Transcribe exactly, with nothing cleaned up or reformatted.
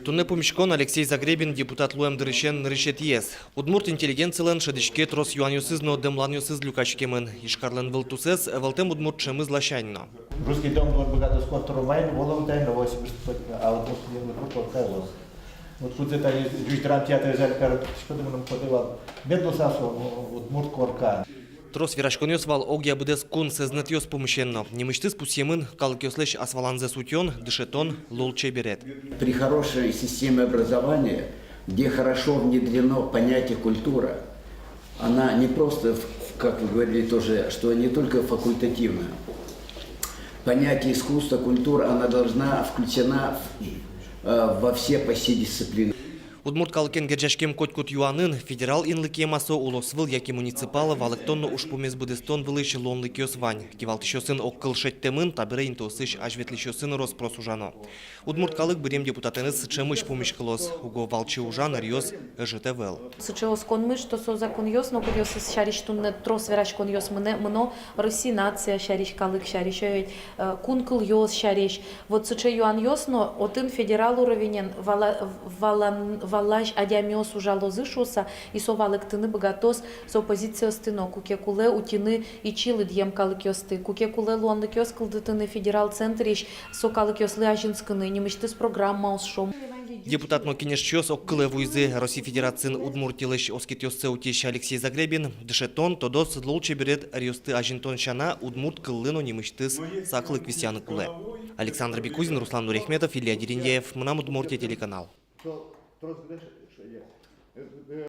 Туннэ пумиськон Алексей Загребин депутат луэм дырысен нырысетӥез. Удмурт интеллигенцилэн шӧдӥське трос юанъёсыз но дэмланъёсыз люкаськемын. Ижкарлэн вылтусэз ӧвӧлтэм удмурт ӵемыз ласянь но. Русский дом вот быгатоз контур майн, волом тайна восемьдесят, а вот удмурт вот такой вот. Вот кудзэ тани ӟуч драмтеатрез али кар, что-то мыным подавал. Мед луысал со удмурт корка. Трос вераськонъёс вал огъя быдэс кун сэзнэтъёс пумысен но. Нимысьтыз пусъемын калыкъёслэсь асваланзэс утён, дышетон, лулчеберет. При хорошей системе образования, где хорошо внедрено понятие культура, она не просто, в- как вы говорили тоже, что не только факультативно. Понятие искусства, культура, она должна включена в- э, во все почти дисциплины. Удмурт калыкен герӟаськем котькуд юанын, федерал инлыке-а со, улосвыл яке муниципал, валэктон но ужпумез быдэстон вылысь луонлыкъёс вань. Кивалтӥсьёсын огкыл шедьтэмын, табере интыосысь азьветлӥсьёсын рос-прос ужано. Удмурт калык быръем депутатэныз сыӵемысь пумиськылоз, уго валче ужан ӧръёс ӧжыт ӧвӧл. Сыӵе осконмы, что со законъёс но, кудъёсыз сярысь туннэ трос вераськонъёс мынэ, мыно, Россия нация сярысь, калык сярысь, ой, э, кун кылъёс сярысь. Вот сыӵе юанъёс но, отын федерал уровенен вала- валан- валась адямиос ужалозы шуыса, и со валэктыны быгатоз со позициосты но, куке кулэ утьыны ичи лыдъем калыкъёсты, куке кулэ луонлыкъёс кылдытыны федерал центрысь со калыкъёслы азинскыны, нимысьтыз программаос, шуом. Депутат но кенешчиос огкылэ вуизы. Россия Федерациын Удмуртилэсь оскытъёссэ утись Алексей Загребин дышетон, тодос, лулчеберет ӧръёсты азинтон сяна, удмурт кыллы но нимысьтыз саклык висъяны кулэ. Александр Бекузин, Руслан Нурехметов, Илья Дерендяев, «Мынам Удмуртие» телеканал.